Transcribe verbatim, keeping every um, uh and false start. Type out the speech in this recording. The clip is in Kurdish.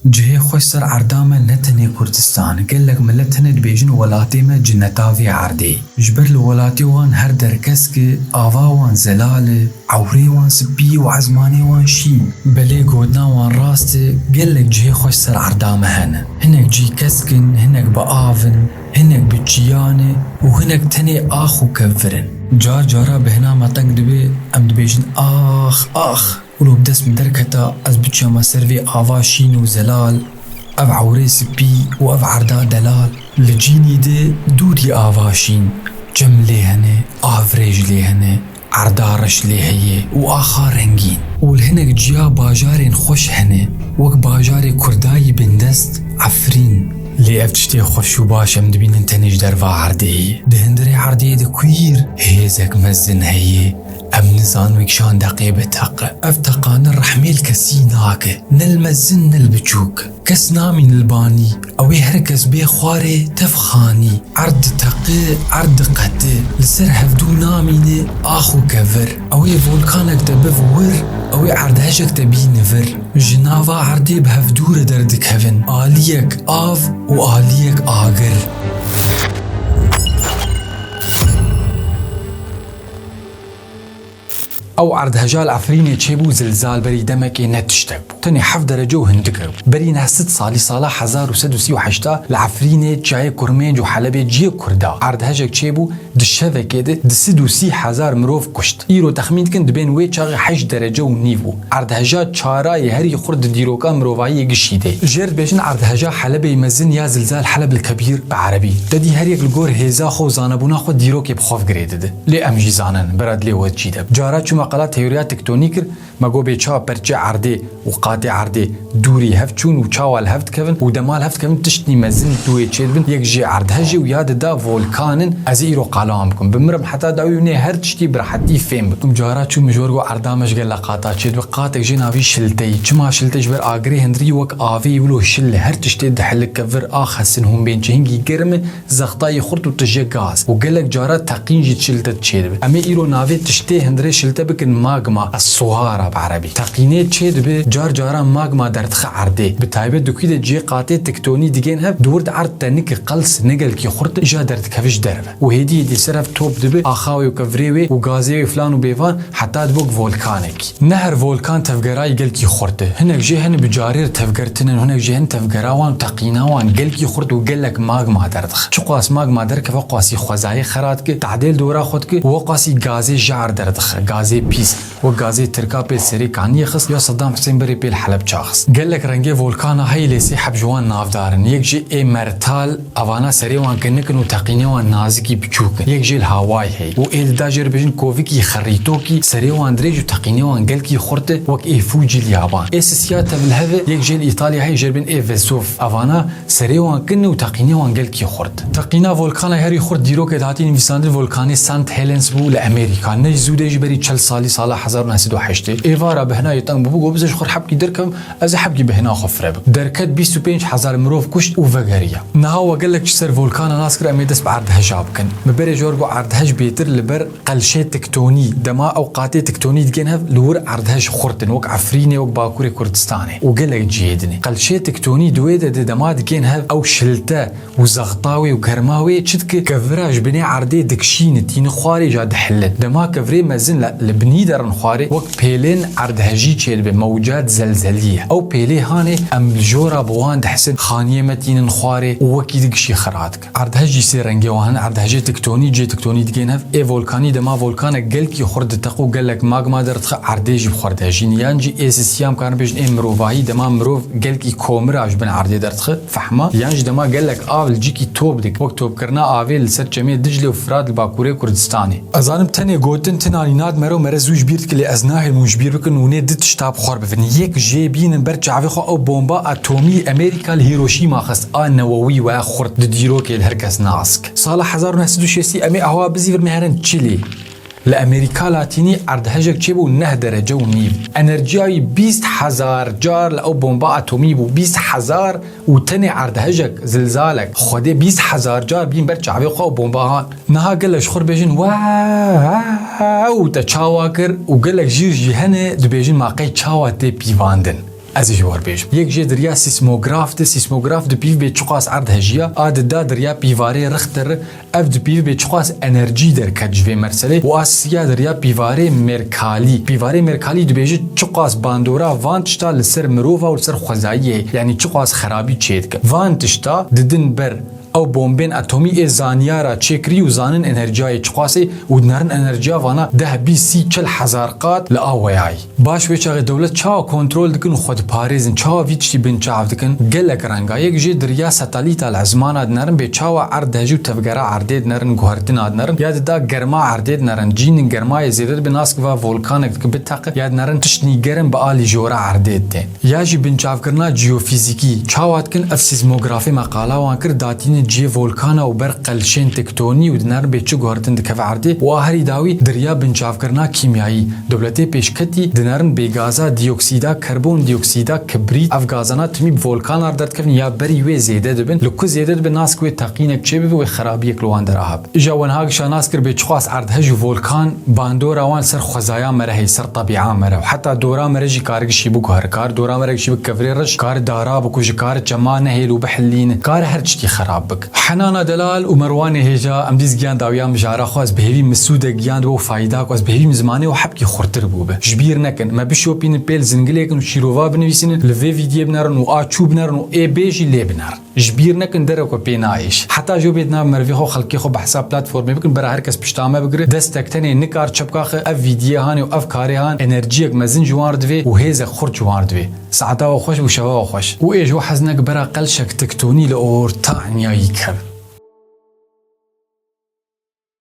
Cihê xweş ser erda me ne tenê Kurdistan, gelek milet hene dibêjin welatê me cineta vê erdê. Ji ber li welatê wan her der kesk e, ava wan zelal e, ewrê wan spî û ezmanê wan şîn. Belê gotina wan rast e, gelek cihê xweş ser erda me hene. Hinek cî kesk in, hinek bi av in, hinek bi çiyan e û hinek tenê ax û kevir in. Car cara bêhna me teng dibe, em dibêjin, ax, ax! Wilo bi dest min derketa, ez biçiyama ser vê ava şîn û zelal, ev ewrê spî û ev erda delal. Li cînî de dûrî ava şîn, çem lê hene, avrêj lê hene, erda reş lê heye û axa rengîn. Û li hinek ciya bajarên xweş hene, wek bajarê Kurdayî bindest, Efrîn. Lê ev tiştê xweş û baş em dibînin tenê ji derva erdê ye. Di hundirê erdê de kuîr hêzek mezin heye. Em nizanin wek şan deqê biteqe. Ev teqane rehmê li kesî nake. Ne li mezin, ne li biçûk. Kes namîne li banî. Ew ê her kes bê xwarê tev xanî. Erd diteqe, erd diqete. Li ser hevdû namîne ax û kevir. Ew ê volkanek te biv wir, ew ê erdhejek te bîne vir. Ji nava erdê bi hevdû re derdikevin. Aliyek av û aliyek agir. Ew erdheja li Efrînê çêbû, zilzal berî demekê ne tiştek bû. Tenê heft derece û hindik hebû. Berî neh sed salî, sala hezar û sed û sî û heşta li Efrînê, çiyayê Kurmênc û Helebê ciyê Kurda erdhejek çêbû, di şevekê de du sed û sî hezar mirov kuşt. Îro texmîn dikin dibên wê çaxê heşt derece û nîv bû. Erdheja çara yê herî xurt di dîroka mirovahiyê gişî de. Jêr dibêjin erdheja Helebê mezin ya zilzal Heleb el Kebîr bi erebî. Te dî her yek li gor hêza xwe û zanebûna xwe dîrokê bi xwe girê dide. Lê em jî zanin, bera dilê we cî de. Cara çûme qala teoriya tektonî kir, me got bê çawa perçê erdê û qatê erdê dûrî hev çûn û çawa li hev dikevin û dema li hev dikevin tiştî mezin duwê çêdibin, yek jê erdhejê û ya dida volkan in. Ez ê îro qala wan bikim. Bi min re heta dawî hûn ê her tiştî bi rehetî fêm bikin. Cara çû min ji we re got erda me ji gele qata çêdibe. Qatek jê navî şilteyî. Çima şilteyî? Ji ber agirê hundirî wek avê yî wilo şil e. Her tiştê dihilik, kevir, ax hesin, hûn bên çi hingî germ e. Zextayî xurt û tije gaz û gelek cara teqîn jî şilte çêdibe. Em ê îro navê tiştê hundirê şilte bikin magma, es-suhara bi erebî. Teqînê çêdibe, car caran magma derdixe erdê. Bi taybet di kû de cihê qatê tektonî digên hev, di wir de erd tenik e, qels, ne gelkî xurt e, îja derdikeve ji derve. Û hêdî hêdî ser hev top dibe, axa wê û kevirê wê û gazê wê filan û bêvan heta dibe wek volkanek. Ne her volkan tevgerayî gelkî xurt e. Hinek jê hene bi carê re tevger tune, hinek jê hene tevgera wan, teqîna wan gelkî xurt û gelek magma derdixe. Çiqas magma derkeve, qasî xwezayê xera dike, tadêl dora xwe dike û we qasî gazê jar derdixe, gazê pîs. Wek gazê Tirka pê serê kaniyê xist ya Saddam Husên berê pê li Helebça xist. Gelek rengê volkana heye lê sê heb ji wan navdar in. Yek jê ê mertal, evana serê wan kinik in û teqînê wan nazikî biçûk in. Yek jê li hawayê heye û ê dida jê re bêjin kovikî xerîtokî, serê wan dirêj û teqînê wan gelkî xurt e, wek ê Fucî li yaban. Ê sisiya tevlihev e, yek jê li Îtalya heye jê re bên ê Vesuv. Evana serê wan kin û teqînê wan gelkî xurt. Teqîna volkana herî xurt dîrokê dihatî nivîsandin volkanê Saint Helens bû li Amerîka. Ne ji zû de, ji berî çel salî, sala hezar û neh sed û heştê. Êvara bihna yê teng bûbû, got, "Bize ji xwe re hebkî derkevim, ez ê hebkî bihna xwe firebim." Derket, bîst û pênc hezar mirov kuşt û vegeriya. Niha we gelek ji ser volkana nas kir, em ê dest bi erdheja bikin. Min berê ji we re got erdhej bêtir li ber qelşê tektonî, dema ew qatê tektonî digên hev, li wir erdhej xurt in, wek Efrînê, wek Bakurê Kurdistanê û gelek cihê din e. Qelşê tektonî di wê de, de dema digên hev, ew şilte û zexta wê û germa wê çi dike? Kevira ji binê erdê dikişîne, tîne xwarê, îja dihile. Dema kevirê mezin li, li binî derin xwarê, wek pêlên erdhejî çêdibe, mewcat zelzelî ye. Ew pêlê hanê em li jora bi wan dihisin, xaniyê me tînin xwarê û wekî dikişî xira dike. Erdhej jî sê rengê wan hene, erdhejê tektonî, cihê tektonî digên hev. Ê volkanî dema volkanek gelkî xurt diteq û gelek magma derdixe, erdê jî bi xwe re dihejîne. Yan jî ê sisiya, em karin bêjin ê mirovahî, dema mirov gelkî komira ji bin erdê derdixe, fehma, yan jî dema gelek av li cîkî top dike, wek topkirina avê li ser çemê Diclê û Firat li Bakurê Kurdistanê. Ez zanim tenê gotin tu nanî nade mere û mere zû ji bîr dike, lê ez nahêlim hûn ji bîr bikin û nê du tişta bi xwe re bivin. Yek jê bînin ber çavê xwe ew bomba atomî Amerîka li Hîroşîma xist, a newewî, we xurt di dîrokê li her kes nas dike. Sala hezar û neh sed û şêstî em ê ehwa bizîvir, em ê herin Çilî. Li Amerîka Latînî erdhejek çêbû neh derece û nîv. Enerjiya wî bîst hezar car li ew bomba atomî bû, bîst hezar, û tenê erdhejek, zilzalek, Xwedê bîst hezar car bîn ber çavê xwe û bomba han. Niha gelek ji xwe re bêjin, "Wow!" te çawa kir û gelek jî jî hene dibêjin, "Ma qey çawa tê pîvandin?" Ez ê ji we re bêjim. Yek jê di riya sîsmograf de, sîsmograf dipîvibê çiqas erd hejiya, a dida di riya pîvarê Richter, ev dipîvibê çiqas enerjî derket ji vê merselê û a siya di riya pîvarê Merkalî. Pîvarê Merkalî dibêje çiqas bandora van tişta li ser mirova û li ser xwezayiyê, yanî çiqas xerabî çêdike. Van tişta didin ber ew bombên atomî ê zanyara çêkirî û zanin enerjiyayê çiqasê û dinerin enerjiya vana deh, bîst, sî, çil hezar qat li awayayî. Baş, wê çaxê dewlet çawa kontrol dikin û xwe diparêzin, çawa vî tiştî binçav dikin? Gelek renga. Yek jê di riya satelîta li ezmana dinerin bê çawa erd dihejî û tevgera erdê dinerin, guhertina dinerin, ya dida germa erdê dinerin, cînin germayê zêde dibe, nas kiva volkanek dike biteqe, ya dinerin tiştnî germ bi alî jora erdê didên. Ya jî binçavkirina jeofîzîkî. Çawa dikin? Ev sîzmografê me qala wan kir, datînin cihê volkana û ber qelşên tektonî û dinerin bê çi guhertin dikeve erdê û a herî dawî di riya binçavkirina kîmyayî. Dewletê pêşketî dinerin bê gaza dioksîda karbon, dioksîda kibrît. Ev gazana timî bi volkanar derdikevin ya berî wê zêde dibin. Li ku zêde dibe, nas ki wê teqînek çêbibe, wê xerabiyek li wan dera hebe. Îja wenha gişa nas kir bê çiqas erdhej û volkan bandora wan ser xwezaya me re heye, ser tebîa me re. Heta dora me re jî kar gişî biguhere, kar dora me re gişî bike kevirê reş, kar dara bikuje, kar çema nehêl û bihilîne, kar her tiştî xerab bike. Henana delal û Merwanê hêja, em dîs giyan dawiya mijara xwe, ez bi hêvî misûdek giyan dibe û fayda ku ez bi hêvî min zimanê û hebkî xurtir bûbe. Ji bîr nekin, me bişopînin pêl zingilêkin û şîrova binivîsînin, li vê vîdiyê binerin û a çû binerin û ê bê jî lê binerin. Ji bîr nekin, derek we pê naêş. Heta jo bê di nav merivê xwe, xelkê xwe behsa platformê bikin, bera her kes pişta me bigire. Destek tenê nikar çepka xe, ev vîdiyê hanê û ev karê han enerjiyek mezin ji wan re divê û hêzek xurt ji wan re divê. Saeta we xweş û şeva we xweş. Û ê ji we hez neke bera qelşek tektonî li orta enyayî keve.